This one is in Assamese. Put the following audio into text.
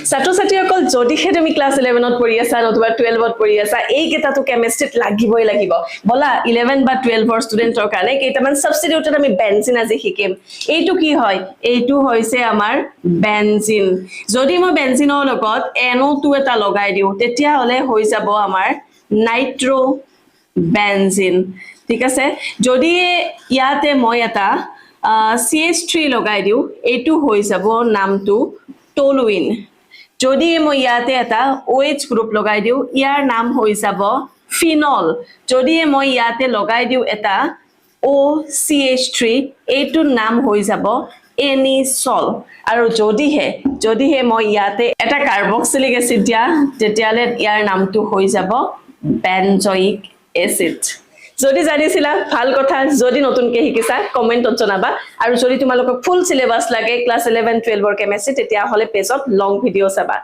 ছাত্ৰ ছাত্ৰীসকল, যদিহে তুমি ক্লাছ 11ত পঢ়ি আছা নতুবা 12ত পঢ়ি আছা, এইকেইটাতো কেমেষ্ট্ৰিত লাগিবই লাগিব। ব'লা, 11 বা 12ৰ ষ্টুডেণ্টৰ কাৰণে কেইটামান ছাবষ্টিটিউটেড আমি বেঞ্জিন আজি শিকিম। এইটো কি হয়? এইটো হৈছে আমাৰ বেঞ্জিন। যদি মই বেঞ্জিনৰ লগত NO2 এটা লগাই দিওঁ, তেতিয়াহ'লে হৈ যাব আমাৰ নাইট্ৰ বেঞ্জিন, ঠিক আছে? যদি ইয়াতে মই এটা CH3 লগাই দিওঁ, এইটো হৈ যাব নামটো টলুইন। যদি মই ইয়াতে এটা OH গ্ৰুপ লগাই দিওঁ, ইয়াৰ নাম হৈ যাব ফিনল। যদি মই ইয়াতে লগাই দিওঁ এটা OCH3, এইটোৰ নাম হৈ যাব এনিচল। আৰু যদিহে মই ইয়াতে এটা কাৰ্বক্সিলিক এচিড দিয়া, তেতিয়াহ'লে ইয়াৰ নামটো হৈ যাব বেনজয়িক এচিড। যদি জানিছিলা, ভাল কথা। যদি নতুনকে শিকিছা, কমেণ্টত জনাবা। আৰু যদি তোমালোকক ফুল চিলেবাছ লাগে ক্লাছ 11 12ৰ কেমেষ্ট্ৰি, তেতিয়াহ'লে পেজত লং ভিডিঅ' চাবা।